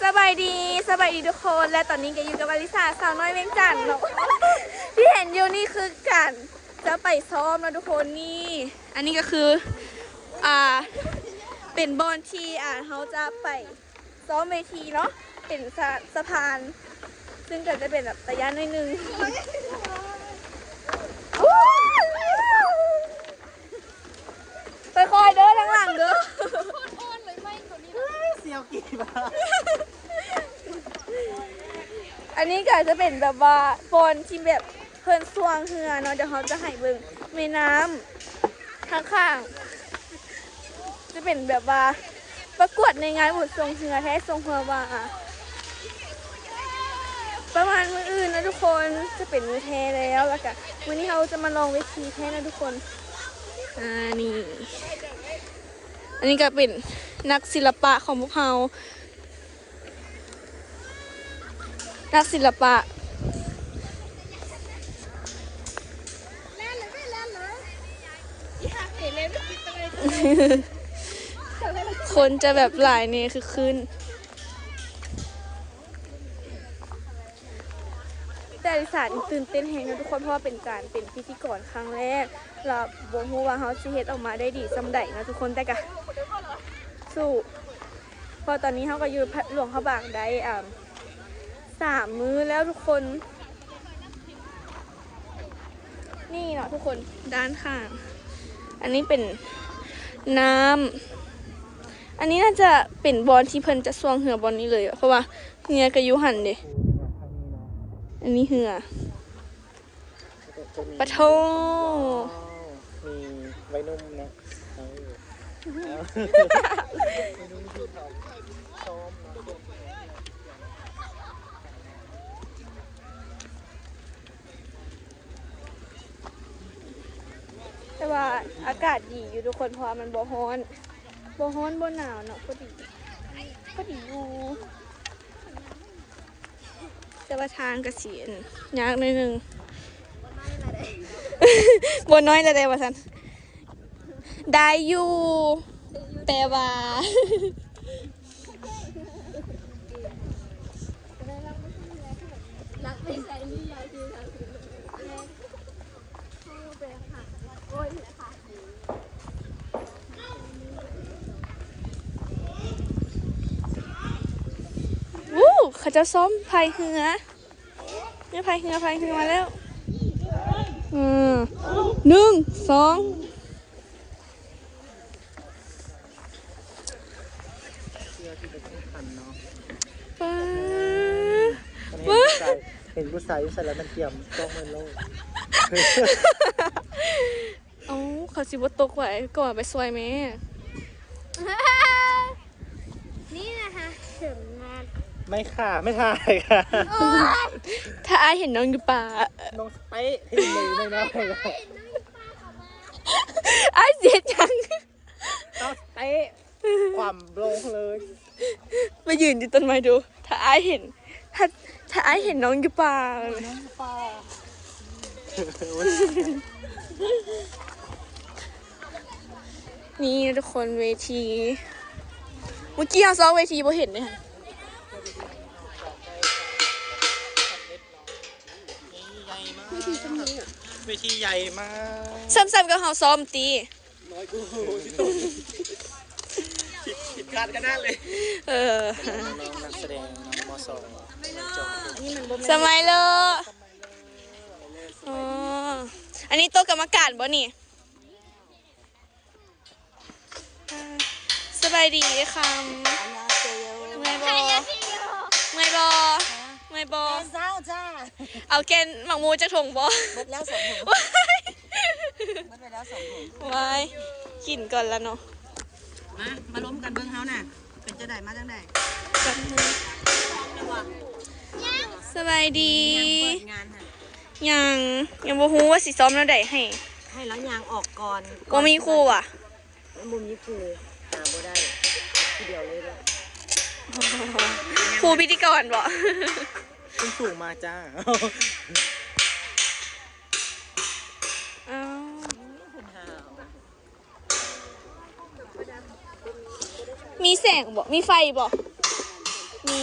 ສະບາຍດີ ສະບາຍດີທຸກຄົນ ແລະ ຕອນນີ້ກໍຢູ່ກັບອາລິສາ ສາວນ້ອຍວຽງຈັນເນາະ ທີ່ເຫັນຢູ່ນີ້ຄືການຈະໄປຊ້ອມເນາະທຸກຄົນ. ນີ້ ອັນນີ້ກໍຄື ອ່າ ເປັນບ່ອນທີ່ ອ່າ ເຮົາຈະໄປຊ້ອມເວທີເນາະ ເປັນສະ ສະພານ ຊຶ່ງກໍຈະເປັນແບບຕາຢ້ານໜ້ອຍໜຶ່ງ. ຄ່ອຍໆເດີ ທາງຫຼັງເດີ. ເອີຍ ສຽວກີບາ. ອັນນີ້ກໍຈະເປັນແບບວ່າບ່ອນທີ່ແບບເພິ່ນຊ່ວງເຮືອເນາະ. ດຽວເຮົາຈະໃຫ້ເບິ່ງແມ່ນ້ຳທາງຂ້າງ ຈະເປັນແບບວ່າປະກວດໃນງານບຸນຊ່ວງເຮືອແທ້ ຊ່ວງເຮືອວ່າ ປະມານມື້ອື່ນນະທຸກຄົນ ຈະເປັນມື້ແທ້ແລ້ວ. ແລ້ວກະມື້ນີ້ເຮົາຈະມາລອງເວທີແທ້ນະທຸກຄົນ. ອ່າ ນີ້ ອັນນີ້ກະເປັນນັກສິລະປະຂອງພວກເຮົາ ນັກສິລະປະ. ຄົນຈະແບບຫຼາຍແດ່ ຄຶກຄື້ນ. ແຕ່ອາລິສານີ້ຕື່ນເຕັ້ນແຮງເນາະທຸກຄົນ ເພາະວ່າເປັນການເປັນພິທີກອນຄັ້ງແລກ ແລ້ວບໍ່ຮູ້ວ່າເຮົາຊິເຮັດອອກມາໄດ້ດີສ່ຳໃດເນາະທຸກຄົນ. ແຕ່ກະສູ້ ເພາະຕອນນີ້ເຮົາກໍຢູ່ຫຼວງພະບາງໄດ້ ອ່າ ສາມມື້ແລ້ວທຸກຄົນ. ນີ້ເນາະທຸກຄົນ ດ້ານຂ້າງ ອັນນີ້ເປັນນ້ຳ ອັນນີ້ໜ້າຈະເປັນບ່ອນທີ່ເພິ່ນຈະຊ່ວງເຮືອບ່ອນນີ້ເລີຍ ເພາະວ່າເຮືອກໍຢູ່ຫັ້ນເດ້. ອັນນີ້ເຮືອ ປະໂທ ມີໄວໜຸ່ມເນາະ. ເອີ ແຕ່ວ່າອາກາດດີຢູ່ທຸກຄົນ ເພາະວ່າມັນບໍ່ຮ້ອນ ບໍ່ຮ້ອນບໍ່ໜາວເນາະ ພໍດີ ພໍດີຢູ່. ແຕ່ວ່າທາງກະຊິ ອັນ ຍາກໜ້ອຍໜຶ່ງ ບໍ່ນ້ອຍລະເດ້ວ່າຊັ້ນ ໄດ້ຢູ່ ແຕ່ວ່າ ວູ້ ເຂົາເຈົ້າຊ້ອມພາຍເຮືອ ນີ້ພາຍເຮືອ ພາຍເຮືອມາແລ້ວ ອືມ ໜຶ່ງ ສອງ ເສື້ອທີ່ເປັນຂັ້ນເນາະ ປາ ເຫັນຜູ້ຊາຍ ເຫັນຜູ້ຊາຍຢູ່ໃສແລ້ວມັນກຽມຕ້ອງແມ່ນໂລດ. ເອົ້າ ເຂົາຊິບໍ່ຕົກໄຫວ ກໍວ່າໄປຊ່ວຍແມ່. ນີ້ນະຄະ ເສີມງານ ໄມ່ຄ່ະ ໄມ່ຖ່າຍຄ່ະ. ໂອ້ຍ ຖ້າອ້າຍເຫັນນ້ອງຢູ່ປ່າ ນ້ອງສະເຕະຖິ້ມເລີຍນ້ອຍໆ. ອ້າຍຊິເຮັດຫຍັງ? ນ້ອງສະເຕະ ຄວ່ຳລົງເລີຍ ໄປຢືນຢູ່ຕົ້ນໄມ້ດູ ຖ້າອ້າຍເຫັນ ຖ້າ ຖ້າອ້າຍເຫັນນ້ອງຢູ່ປ່າ ນ້ອງຢູ່ປ່າ. ນີ້ນະທຸກຄົນ ເວທີ ເມື່ອກີ້ເຮົາຊອກເວທີບໍ່ເຫັນເດ້. ເວທີໃຫຍ່ມາກ ສ່ຳໆກັບເຮົາຊ້ອມຕິ. ນ້ອຍກວ່າ ຜິດ ຜິດຄາດຂະໜາດເລີຍ. ເອີ ນ້ອງໆນັກສະແດງ ມ.ສອງ ສະໄມເລີ. ອໍ ອັນນີ້ໂຕະກຳມະການບໍ່ນີ້? ສະບາຍດີເອື້ອຍຄຳ. 안녕하세요. ເມື່ອຍບໍ່? 안녕하세요. ເມື່ອຍບໍ່? ຮະ? ເມື່ອຍບໍ່? ແກ່ນເຊົ້າຈ້າ. ເອົາແກ່ນໝາກໂມຈັກຖົງບໍ່? ເບິດແລ້ວສອງຖົງ. ເບິດໄປແລ້ວສອງຖົງ. ວ້າຍ ກິນກ່ອນລະເນາະ. ມາ ມາລົມກັນເບິ່ງເຮົານະ ເປັນຈັ່ງໃດ ມາຈັ່ງໃດ? ສະບາຍດີ. ຍັງ ຍັງບໍ່ຮູ້ວ່າຊິຊ້ອມແນວໃດໃຫ້ ໃຫ້ລາວຍ່າງອອກກ່ອນ. ບໍ່ມີຄູຫວາ? ມັນບໍ່ມີຄູ ຫາບໍ່ໄດ້ ເອົາຜູ້ດຽວເລີຍເດີ. ຄູພິທີກອນບໍ? ເພິ່ນສູງມາຈ້າ. ອ້າວ ມີແສງບໍ? ມີໄຟບໍ? ມີ.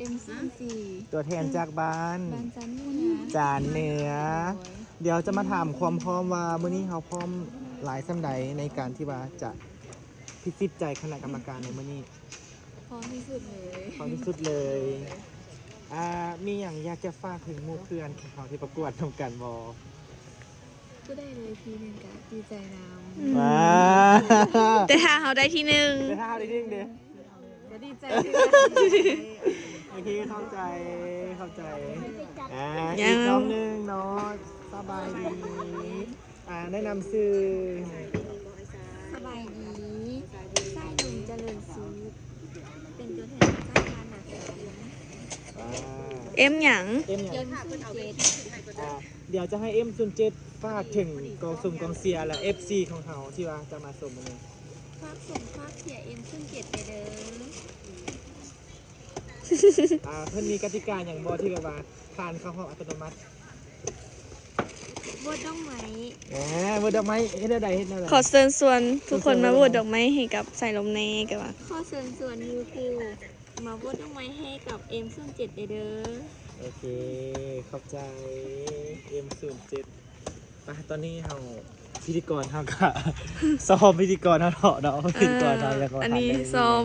ເອັມສູນສີ່ ຕົວແທນຈາກບ້ານ ບ້ານຈານເໜືອ ຈານເໜືອ. ໂດຍ ດຽວຈະມາຖາມຄວາມພ້ອມວ່າ ມື້ນີ້ເຮົາພ້ອມຫຼາຍສ່ຳໃດ ໃນການທີ່ວ່າຈະພິຊິດໃຈຄະນະກຳມະການໃນມື້ນີ້? ພ້ອມທີ່ສຸດເລີຍ ພ້ອມທີ່ສຸດເລີຍ. ໂດຍ ອ່າ ມີຫຍັງຢາກຈະຝາກເຖິງໝູ່ເພື່ອນຂອງເຮົາທີ່ປະກວດນຳກັນບໍ່? ຜູ້ໃດໄດ້ທີໜຶ່ງກະດີໃຈນຳ. ອືມ ວ້າ ແຕ່ຖ້າເຮົາໄດ້ທີໜຶ່ງ ແຕ່ຖ້າເຮົາໄດ້ທີໜຶ່ງເດ້? ກະດີໃຈຄືກັນ. ໂອເຄ ຂອບໃຈ ຂອບໃຈ. ອ່າ ຍັງ ອີກລອບໜຶ່ງເນາະ. ສະບາຍດີ. ອ່າ ແນະນຳຊື່. ສະບາຍດີ ຊາຍໜຸ່ມຈະເລີນສຸກ ເປັນຕົວແທນຈາກບ້ານນາສາ. ອ່າ ເອັມຫຍັງ? ເອັມຫຍັງ? ເອັມສູນເຈັດ. ອ່າ ດຽວຈະໃຫ້ເອັມສູນເຈັດ ຝາກເຖິງກອງຊົມກອງເຊຍ ແລະ ເອັຟຊີ ຂອງເຮົາທີ່ວ່າຈະມາຊົມມື້ນີ້. ຝາກຊົມຝາກເຊຍເອັມສູນເຈັດແດ່ເດີ. ອ່າ ເພິ່ນມີກະຕິກາຫຍັງບໍ່ທີ່ແບບວ່າຜ່ານເຂົ້າຮອບອັດຕະໂນມັດ? ໂຫວດດອກໄມ້. ແໝ ໂຫວດດອກໄມ້ ເຮັດແນວໃດ ເຮັດແນວໃດ? ຂໍເຊີນຊວນທຸກຄົນມາໂຫວດດອກໄມ້ໃຫ້ກັບສາຍລົມແດ່ ກະວ່າ ຂໍເຊີນຊວນໝູ່ຄູ່ມາໂຫວດດອກໄມ້ໃຫ້ກັບເອັມສູນເຈັດແດ່ເດີ. ໂອເຄ ຂອບໃຈ ເອັມສູນເຈັດ. ໄປ ຕອນນີ້ເຮົາ ພິທີກອນເຮົາກະຊ້ອມພິທີກອນເຮົາເນາະ ພິທີກອນເຮົາ ອ່າ ຢາກວ່າ ອັນນີ້ຊ້ອມ